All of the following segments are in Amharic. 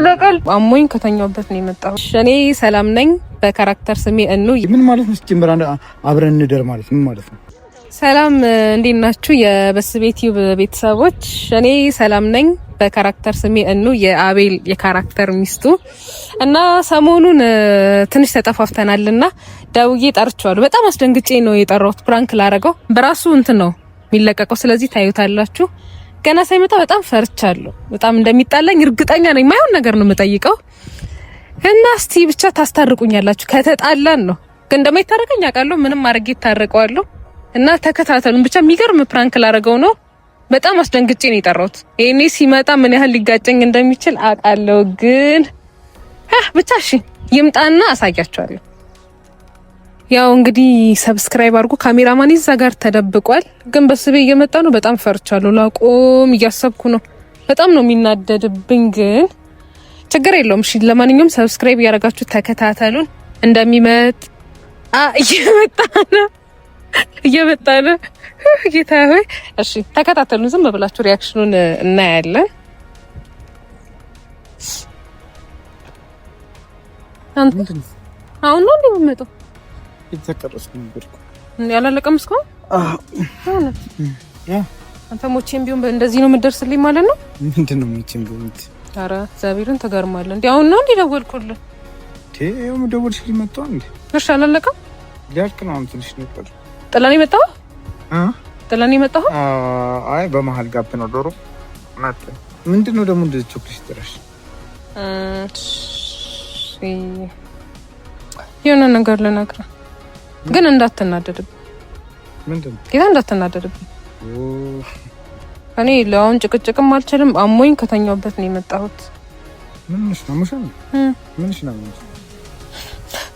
ለቀል አሞኝ ከተኛሁበት ነው የመጣሁት። እኔ ሰላም ነኝ። በ character ስሜ እኑ። ምን ማለት ነው? ሲጀምር አብረን እንደር ማለት ምን ማለት ነው? ሰላም እንዴት ናችሁ? የበስቤ ቲዩብ ቤተሰቦች፣ እኔ ሰላም ነኝ። በ character ስሜ እኑ የአቤል የ character ሚስቱ እና ሰሞኑን ትንሽ ተጠፋፍተናልና ደውዬ ጠርቼዋለሁ። በጣም አስደንግጬ ነው የጠራሁት። prank ላረገው በራሱ እንትን ነው የሚለቀቀው፣ ስለዚህ ታዩታላችሁ። ገና ሳይመጣ በጣም ፈርቻለሁ። በጣም እንደሚጣላኝ እርግጠኛ ነኝ። ማይሆን ነገር ነው የምጠይቀው እና እስቲ ብቻ ታስታርቁኛላችሁ። ከተጣላን ነው ግን እንደማይታረቀኝ አውቃለሁ። ምንም አድርጌ እታረቀዋለሁ። እና ተከታተሉን ብቻ። የሚገርም prank ላረገው ነው። በጣም አስደንግጬ ነው የጠራሁት። ይሄኔ ሲመጣ ምን ያህል ሊጋጨኝ እንደሚችል አውቃለሁ። ግን ብቻ እሺ ይምጣና አሳያችኋለሁ። ያው እንግዲህ subscribe አድርጉ። ካሜራማን እዛ ጋር ተደብቋል፣ ግን በስቤ እየመጣ ነው። በጣም ፈርቻለሁ። ላቆም እያሰብኩ ነው። በጣም ነው የሚናደድብኝ፣ ግን ችግር የለውም። እሺ ለማንኛውም subscribe እያደረጋችሁ ተከታተሉን። እንደሚመጥ እየመጣ ነው እየመጣ ነው። ጌታ ሆይ እሺ ተከታተሉን። ዝም ብላችሁ reaction ኑን እናያለን። አሁን ነው እንዴ የምመጣው? የተቀረጽኩ ነበርኩ። ያላለቀም እስካሁን። አንተ ሞቼም ቢሆን እንደዚህ ነው የምትደርስልኝ ማለት ነው? ምንድን ነው ሞቼም ቢሆን? ኧረ እግዚአብሔርን ትገርማለህ። እንዴ አሁን ነው እንዴ ደወልኩልህ? ይኸው ደወልሽልኝ መጣሁ። እንዴ እሺ፣ አላለቀም። ሊያልቅ ነው። አሁን ትንሽ ነበር። ጥለን የመጣኸው? ጥለን የመጣኸው? አይ በመሀል gap ነው ዶሮ መጣ። ምንድን ነው ደግሞ እንደዚህ ቾክልሽ ጥረሽ? የሆነ ነገር ልነግርህ ግን እንዳትናደድብኝ። ምንድን ነው? ጌታ እንዳትናደድብኝ። እኔ ለአሁን ጭቅጭቅም አልችልም። አሞኝ ከተኛሁበት ነው የመጣሁት። ምንሽ ነው? ምንሽ ነው?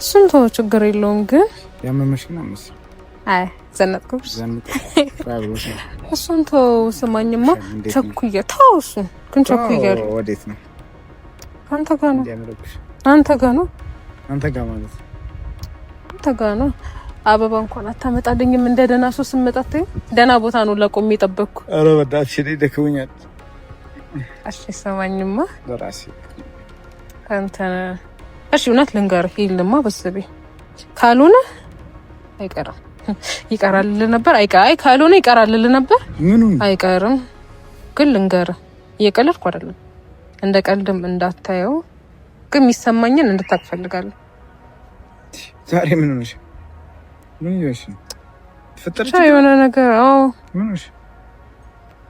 እሱን ተው፣ ችግር የለውም። ግን ያመመሽ ነው መሰለኝ። አይ ዘነጥኩብሽ። እሱን ተው፣ ስማኝማ፣ ቸኩዬ ተው። እሱን ግን ቸኩያለሁ። ወዴት ነው? አንተ ጋር ነው። አንተ ጋር ነው። አንተ ጋር ማለት አንተ ጋር ነው። አበባ እንኳን አታመጣልኝም። እንደ ደህና ሰው ስመጣ ደህና ቦታ ነው ለቆሜ የጠበቅኩ። ኧረ በእናትሽ እኔ ደክሞኛል። እሺ ሰማኝማ ለራሴ አንተ እሺ፣ እውነት ልንገርህ ይልማ በስቤ ካልሆነ አይቀርም ይቀራል ነበር። አይ ካልሆነ ይቀራል ነበር። አይቀርም ግን ልንገርህ፣ እየቀለድኩ አይደለም። እንደ ቀልድም እንዳታየው፣ ግን የሚሰማኝን እንድታውቅ እፈልጋለሁ። ዛሬ ምን ሆነሽ? ምን ይሆንሽ ነው? ተፈጠረች የሆነ ነገር። አዎ ምን ሆነሽ?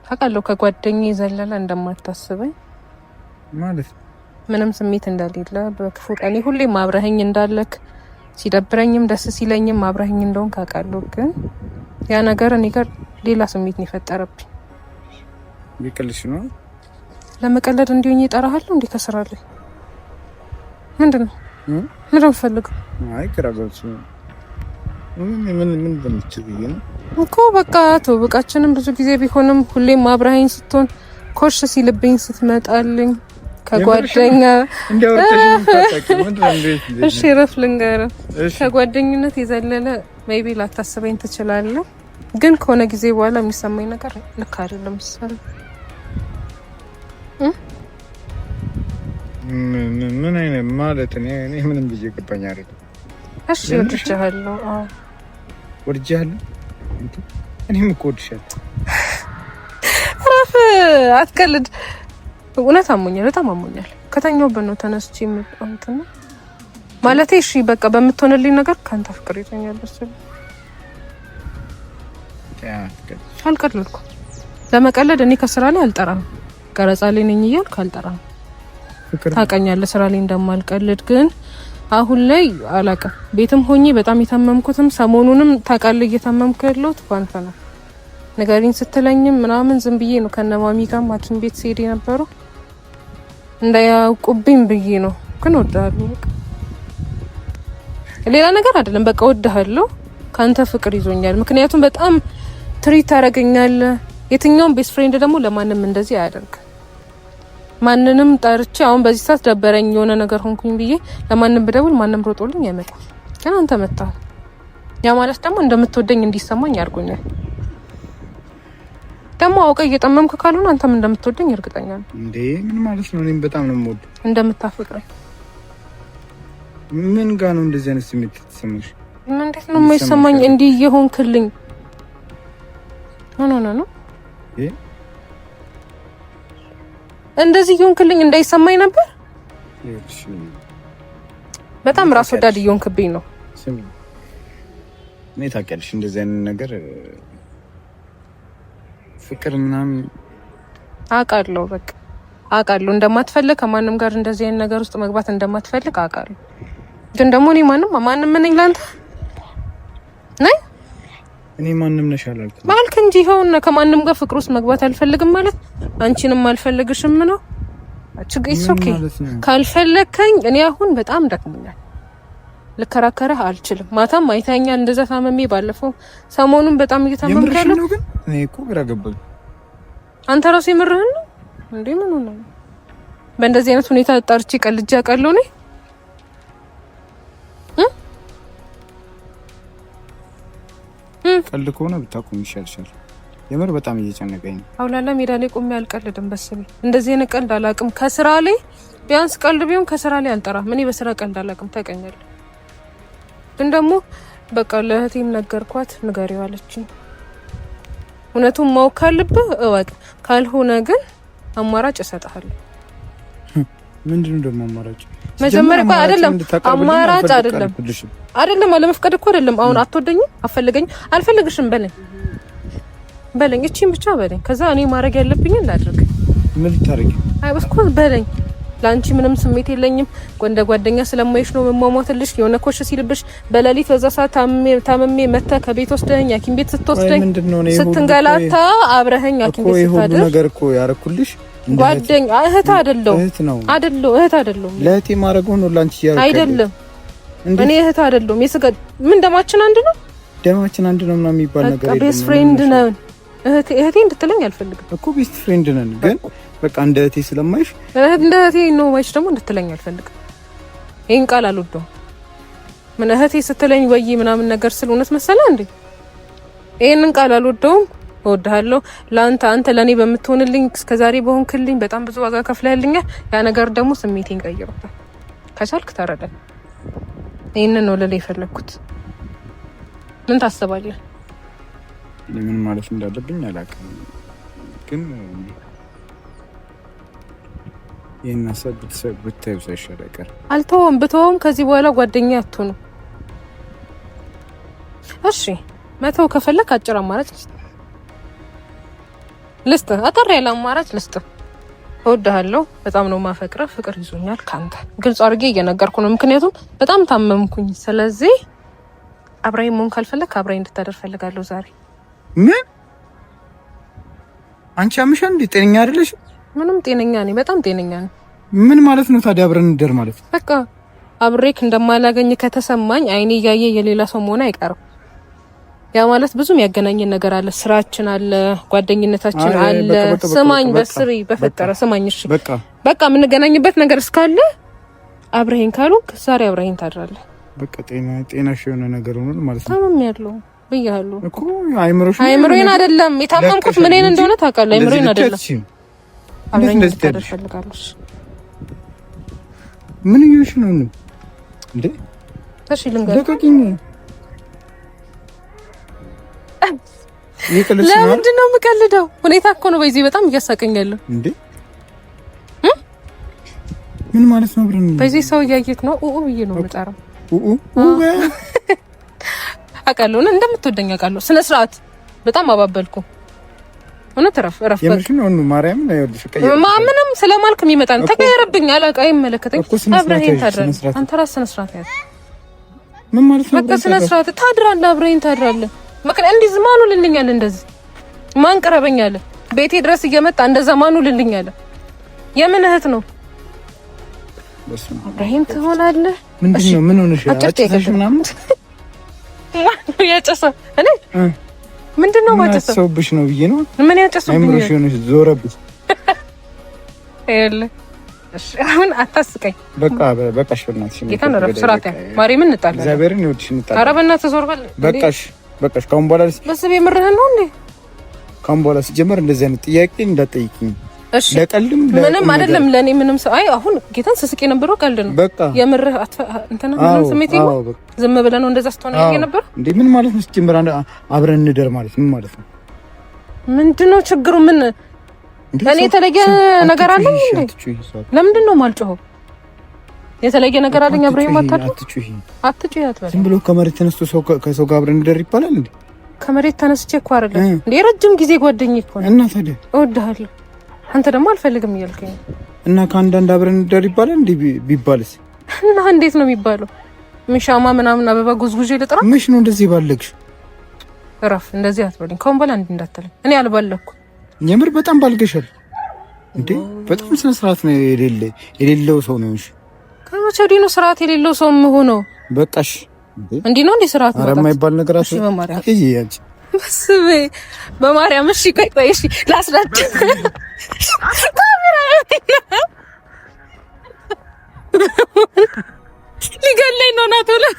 ታውቃለሁ፣ ከጓደኛዬ የዘለለ እንደማታስበኝ ማለት ምንም ስሜት እንደሌለ በክፉ ቀኔ ሁሌም አብረኸኝ እንዳለክ ሲደብረኝም ደስ ሲለኝም አብረኸኝ እንደሆንክ አውቃለሁ። ግን ያ ነገር እኔ ጋር ሌላ ስሜት ነው የፈጠረብኝ። እየቀለድሽ ነው? ለመቀለድ እንዲሆኝ እጠራሃለሁ እንዴ? ከስራ ላይ ምንድን ነው ምንድን ነው የምፈልገው? አይ ግራ ገብቶኝ ምን ምን እንደምትል ብዬ ነው እኮ። በቃ ትውውቃችንም ብዙ ጊዜ ቢሆንም ሁሌም አብረኸኝ ስትሆን ኮሽ ሲልብኝ ስትመጣልኝ ከጓደኛ እሺ፣ ረፍ ልንገርህ፣ ከጓደኝነት የዘለለ maybe ላታስበኝ ትችላለህ፣ ግን ከሆነ ጊዜ በኋላ የሚሰማኝ ነገር ልክ አይደለም መሰለኝ። ምን አይነት ማለት እኔ ምንም ብዬ ገባኝ አይደለም። እሺ ወድጄሃለሁ። አዎ ወድጄሃለሁ። እኔም እኮ ወድሻለሁ። ረፍ አትቀልድ። እውነት አሞኛል፣ በጣም አሞኛል። ከተኛሁበት ነው ተነስቼ የመጣሁት እና ማለቴ እሺ በቃ በምትሆንልኝ ነገር ከአንተ ፍቅር ይዞኛል መሰለኝ። አልቀለድኩም። ለመቀለድ እኔ ከስራ ላይ አልጠራም። ቀረጻ ላይ ነኝ እያልኩ አልጠራም። ታውቀኛለህ ስራ ላይ እንደማልቀልድ። ግን አሁን ላይ አላውቅም። ቤትም ሆኜ በጣም የታመምኩትም ሰሞኑንም ታውቃለህ እየታመምኩ ያለሁት ባንተ ነው። ንገሪኝ ስትለኝም ምናምን ዝም ብዬ ነው ከነማሚ ጋርም ሐኪም ቤት ስሄድ የነበረው እንዳያውቁብኝ ብዬ ነው። ግን እወድሃለሁ። በቃ ሌላ ነገር አይደለም። በቃ እወድሃለሁ። ከአንተ ፍቅር ይዞኛል። ምክንያቱም በጣም treat ታደርገኛለህ። የትኛውም best friend ደግሞ ለማንም እንደዚህ አያደርግም። ማንንም ጠርቼ አሁን በዚህ ሰዓት ደበረኝ የሆነ ነገር ሆንኩኝ ብዬ ለማንም ብደውል ማንም ሮጦልኝ አይመጣም። ግን አንተ መጣህ። ያ ማለት ደግሞ እንደምትወደኝ እንዲሰማኝ አድርጎኛል። ደግሞ አውቀህ እየጠመምክ ካልሆነ አንተም እንደምትወደኝ እርግጠኛ ነኝ። እንዴ ምን ማለት ነው? እኔም በጣም ነው የምወደው። እንደምታፈቅረኝ ምን ጋር ነው እንደዚህ አይነት ስሜት የተሰማሽ? እንዴት ነው የማይሰማኝ? እንዲህ እየሆንክልኝ no no no እንደዚህ እየሆንክልኝ እንዳይሰማኝ ነበር። በጣም ራስ ወዳድ እየሆንክብኝ ነው። ስሚ፣ እኔ ታውቂያለሽ እንደዚህ አይነት ነገር ፍቅር ምናምን አውቃለሁ። በቃ አውቃለሁ እንደማትፈልግ ከማንም ጋር እንደዚህ አይነት ነገር ውስጥ መግባት እንደማትፈልግ አውቃለሁ። ግን ደግሞ እኔ ማንም ማንም ነኝ ለአንተ ነኝ። እኔ ማንም ነሽ አላልኩም አልክ እንጂ ይኸውና፣ ከማንም ጋር ፍቅር ውስጥ መግባት አልፈልግም ማለት አንቺንም አልፈልግሽም ነው። ችግር okay። ካልፈለግከኝ እኔ አሁን በጣም ደክሞኛል፣ ልከራከረህ አልችልም። ማታም አይተኸኛል እንደዛ ታመሜ፣ ባለፈው ሰሞኑን በጣም እየታመምክ ያለው ነው። ግን እኔ እኮ ግራ ገባኝ። አንተ ራሱ የምርህን ነው እንዴ? ምን ሆነ? በእንደዚህ አይነት ሁኔታ ጠርቼ ቀልጄ አውቃለሁ እኔ? ቀልድ ከሆነ ብታቆም ይሻልሻል። የምር በጣም እየጨነቀኝ ነው። አውላላ ሜዳ ላይ ቆሜ አልቀልድም። በስሜ እንደዚህ አይነት ቀልድ አላውቅም። ከስራ ላይ ቢያንስ ቀልድ ቢሆን ከስራ ላይ አልጠራም። እኔ በስራ ቀልድ አላውቅም፣ ታውቀኛለህ። ግን ደግሞ በቃ ለእህቴም ነገርኳት፣ ንገሪው አለችኝ። እውነቱን ማወቅ ካለብህ እወቅ፣ ካልሆነ ግን አማራጭ እሰጥሃለሁ። ምንድን ነው ደግሞ አማራጭ? መጀመሪያ እኮ አይደለም አማራጭ አይደለም አይደለም አለመፍቀድ እኮ አይደለም። አሁን አትወደኝም፣ አፈልገኝም፣ አልፈልግሽም በለኝ በለኝ፣ እቺን ብቻ በለኝ። ከዛ እኔ ማድረግ ያለብኝን ላድርግ። ምን ልታደርጊ? አይ በስኮ በለኝ። ለአንቺ ምንም ስሜት የለኝም። እንደ ጓደኛ ስለማይሽ ነው መሟሟትልሽ። የሆነ ኮሽ ሲልብሽ በሌሊት በዛ ሰዓት ታምሜ መተህ ከቤት ወስደኝ ሐኪም ቤት ስትወስደኝ ስትንገላታ አብረኸኝ ሐኪም ቤት ስታድር ነገር እኮ ያረኩልሽ ጓደኛ እህት አይደለሁም አይደለሁም እህት አይደለሁም። ለእህቴ ማድረገው ነው ላንቺ እያደረኩ አይደለም። እኔ እህት አይደለሁም። የስጋ ምን ደማችን አንድ ነው፣ ደማችን አንድ ነው ምናምን የሚባል ነገር የለም። best friend ነን። እህቴ እህቴ እንድትለኝ አልፈልግም እኮ best friend ነን፣ ግን በቃ እንደ እህቴ ስለማይሽ እንደ እህቴ ነው ማይሽ ደግሞ እንድትለኝ አልፈልግም። ይሄን ቃል አልወደውም። ምን እህቴ ስትለኝ ወይ ምናምን ነገር ስል እውነት መሰለህ እንዴ? ይሄንን ቃል አልወደውም። እወድሃለሁ ለአንተ አንተ ለእኔ በምትሆንልኝ እስከዛሬ በሆንክልኝ በጣም ብዙ ዋጋ ከፍለህልኛል። ያ ነገር ደግሞ ስሜቴን ቀይሮታል። ከቻልክ ተረዳኝ። ይህንን ነው ልልህ የፈለግኩት። ምን ታስባለህ? ምን ማለት እንዳለብኝ አላውቅም፣ ግን ይህን ሀሳብ ብታዩ ሳይሻል አይቀርም። አልተወውም። ብተወውም ከዚህ በኋላ ጓደኛ አትሆንም። እሺ መተው ከፈለክ አጭር አማራጭ ልስጥ፣ አጠር ያለ አማራጭ ልስጥ። እወድሃለሁ፣ በጣም ነው ማፈቅረህ፣ ፍቅር ይዞኛል ካንተ። ግልጽ አድርጌ እየነገርኩ ነው፣ ምክንያቱም በጣም ታመምኩኝ። ስለዚህ አብራኝ መሆን ካልፈለክ አብራኝ እንድታደር ፈልጋለሁ ዛሬ። ምን አንቺ አምሻል እንዴ? ጤነኛ አይደለሽ? ምንም ጤነኛ ነኝ፣ በጣም ጤነኛ ነኝ። ምን ማለት ነው ታዲያ አብረን እንደር ማለት? በቃ አብሬክ እንደማላገኝ ከተሰማኝ አይኔ እያየ የሌላ ሰው መሆን አይቀርም። ያ ማለት ብዙ የሚያገናኘን ነገር አለ። ስራችን አለ፣ ጓደኝነታችን አለ። ስማኝ፣ በስሪ በፈጠረ ስማኝ። እሺ በቃ የምንገናኝበት ነገር እስካለ አብረኸኝ ካሉ ዛሬ አብረኸኝ ታድራለህ። በቃ ጤና ጤናሽ የሆነ ነገር ሆኖ ማለት ነው። ታምም ያለው ብያለሁ እኮ አይምሮሽ አይምሮዬን አይደለም የታመምኩት ምንን እንደሆነ ታውቃለህ። አይምሮዬን አይደለም። አብረኸኝ እንድታድር እፈልጋለሁ። ምን እየሆንሽ ነው እንዴ? እሺ ልንገርህ፣ ለምንድን ነው የምቀልደው? ሁኔታ እኮ ነው። በዚህ በጣም እያሳቀኝ ያለው እንዴ። ምን ማለት ነው? ብርን በዚህ ሰው እያየክ ነው። ኡኡ ብዬ ነው የምጠራው። ኡኡ አውቃለሁ እና እንደምትወደኝ አውቃለሁ። ስነ ስርዓት በጣም አባበልኩ። እውነት እረፍ እረፍ። ምንም ስለማልክ የሚመጣ ነው። ተቀየረብኝ። አላውቅም፣ አይመለከተኝም። አብረኸኝ ታድራለህ። አንተ ራስህ ስነ ስርዓት ያዝ። ምን ማለት ነው? በቃ ስነ ስርዓት ታድራለህ። አብረኸኝ ታድራለህ። ምክንያት እንዲህ ማኑ ልልኛል፣ እንደዚህ ማን ቅረበኝ አለ። ቤቴ ድረስ እየመጣ እንደዛ ማኑ ልልኛል አለ። የምን እህት ነው? አብረኸኝ ትሆናለህ። ምንድን ነው? ምን ሆነሽ? አጭሰሽ ምናምን ማነው ያጨሰው? እኔ ምንድን ነው ማጨሰው? ሰውብሽ ነው ብዬ ነው። ምን ያጨሰው? አይምሮሽ ሆነሽ ዞረብሽ። ይኸውልህ፣ እሺ አሁን አታስቀኝ። በቃ በቃሽ፣ በእናትሽ ጌታን እረፍ። ስርዓት ያዝ። ማርያምን እንጣለን። እግዚአብሔርን ይኸውልሽ እንጣለን። ኧረ በእናትህ ዞር በል። በቃሽ በቃሽ። ከአሁን በኋላ በስብ የምርህን ነው እንዴ? ካሁን በኋላ ሲጀመር እንደዚህ አይነት ጥያቄ እንዳትጠይቂኝ። እሺ ለቀልድም ምንም አይደለም። ለኔ ምንም ሰው አይ አሁን ጌታን ስስቅ የነበረው ቀልድ ነው። በቃ የምርህ እንትና ምንም ስሜት የለም። ዝም ብለህ ነው እንደዛ ስትሆን የነበረው እንዴ? ምን ማለት ነው? ሲጀመር አብረን እንደር ማለት ምን ማለት ነው? ምንድነው ችግሩ? ምን እኔ የተለየ ነገር አለኝ እንዴ? ለምንድን ነው የማልጮኸው? የተለየ ነገር አለኝ? አብረኝ ማታድር አትጩሂ፣ አትበል። ዝም ብሎ ከመሬት ተነስቶ ሰው ከሰው ጋር አብረን እንደር ይባላል እንዴ? ከመሬት ተነስቼ እኮ አይደለም እንዴ፣ ረጅም ጊዜ ጓደኛዬ እኮ ነው። እና ታዲያ እወድሃለሁ፣ አንተ ደግሞ አልፈልግም እያልከኝ እና ከአንዳንድ አብረን እንደር ይባላል እንዴ? ቢባልስ? እና እንዴት ነው የሚባለው? ምን ሻማ ምናምን አበባ ጉዝጉዤ ልጥራ? ምሽ ነው እንደዚህ ባለግሽ? እረፍ፣ እንደዚህ አትበለኝ። ከአሁን በኋላ እንዲህ እንዳትለኝ። እኔ አልባለኩም። የምር በጣም ባልገሻል እንዴ! በጣም ስነ ስርዓት ነው የሌለው ሰው ነው። እሺ ከመቼ ወዲህ ነው ስርዓት የሌለው ሰው የምሆነው? በቃሽ። እንዲህ ነው እንዴ ስርዓት? ኧረ የማይባል ነገር አትበይ። በስመ በማርያም። እሺ ቆይ ቆይ፣ እሺ ላስረዳ። ሊገለኝ ነው ናት ብለህ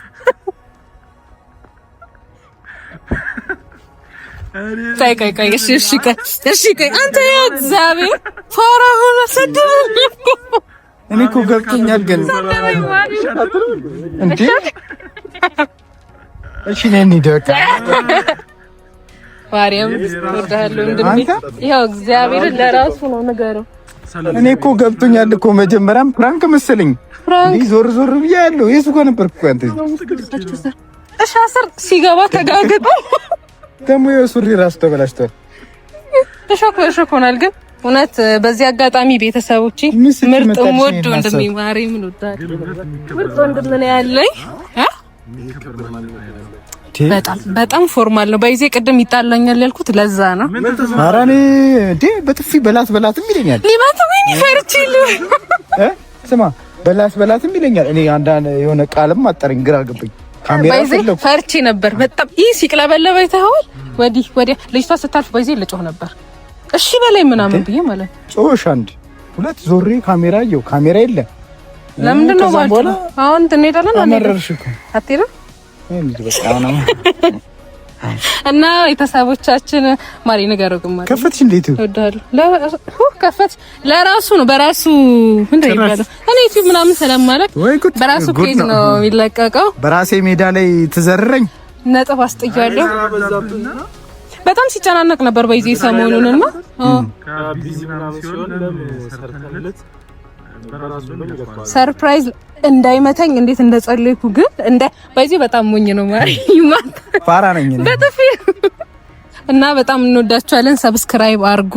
ቆይ ቆይ ቆይ፣ እሺ እሺ፣ ቆይ እሺ፣ ቆይ አንተ ያው እግዚአብሔር ፋራ ሆነ ሰደበኝ እኮ። እኔ እኮ ገብቶኛል ግን እንዴ። እሺ ነኝ እንሂድ በቃ። ማርያም እወድሃለሁ ወንድሜ። ይኸው እግዚአብሔርን ለራሱ ነው ንገረው። እኔ እኮ ገብቶኛል እኮ መጀመሪያም prank መሰለኝ። እንዴ ዞር ዞር ብዬ ያለው የሱ ጋር ነበርኩ እኮ አንተ። እሺ አስር ሲገባ ተጋግጦ ደግሞ የሱሪ ራሱ ተበላሽቷል። እሾክ በእሾክ ሆናል። ግን እውነት በዚህ አጋጣሚ ቤተሰቦቼ ምርጥ ወድ ወንድሜ ማርያምን እወድሃለሁ። ምርጥ ወንድም ነው ያለኝ። በጣም በጣም formal ነው። በይዜ ቅድም ይጣላኛል ያልኩት ለዛ ነው። ኧረ እኔ እንዴ በጥፊ በላት በላትም ይለኛል። ሊመታኝ ፈርቼ ስማ በላት በላትም ይለኛል። እኔ አንዳንድ የሆነ ቃልም አጠረኝ፣ ግራ ገባኝ። ካሜራ ፈለኩ ፈርቼ ነበር በጣም። ይህ ሲቅለበለበ አይተኸዋል። ወዲህ ወዲያ ልጅቷ ስታልፍ በይዜ ልጮህ ነበር። እሺ በላይ ምናምን ብዬ ማለት ጮሽ። አንድ ሁለት ዞሬ ካሜራ አየሁ፣ ካሜራ የለም። ለምንድን ነው ማለት አሁን እንሄዳለን። አመረርሽ እኮ አትሄድም እና ቤተሰቦቻችን ማሪ ንገረው ግን ማሪ ከፈትሽ እንዴት እወድሃለሁ። ከፈትሽ ለራሱ ነው በራሱ ምንድን ነው የሚባለው? እኔ ዩቲዩብ ምናምን ስለማለቅ በራሱ page ነው የሚለቀቀው። በራሴ ሜዳ ላይ ትዘርረኝ ነጥብ አስጥያለሁ። በጣም ሲጨናነቅ ነበር በዚህ ሰሞኑንና surprise እንዳይመታኝ እንዴት እንደጸለይኩ ግን እንደ በዚህ በጣም ሞኝ ነው ማሪ ፋራ ነኝ በጥፊ እና በጣም እንወዳችኋለን። subscribe አርጉ።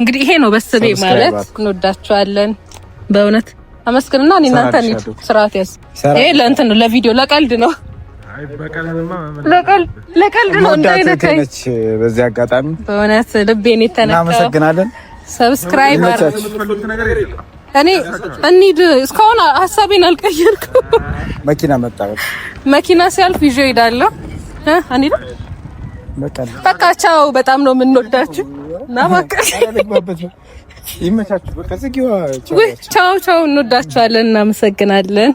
እንግዲህ ይሄ ነው በስቤ ማለት እንወዳችኋለን። በእውነት አመስግንና እኔ እናንተ እንሂድ። ስርዓት ያዝ። ይሄ ለእንትን ነው ለቪዲዮ ለቀልድ ነው። ለቀልድ ነው እንዳይነካኝ። በዚህ አጋጣሚ በእውነት ልቤን የተነካው እናመሰግናለን። subscribe አርጉ። እኔ እንሂድ። እስካሁን ሀሳቤን አልቀየርኩም። መኪና መጣ። መኪና ሲያልፍ ይዤ እሄዳለሁ። እንሂድ። በቃ ቻው። በጣም ነው የምንወዳችሁ እና በቃ ይመቻችሁ። በቃ ቻው ቻው። እንወዳችኋለን። እናመሰግናለን።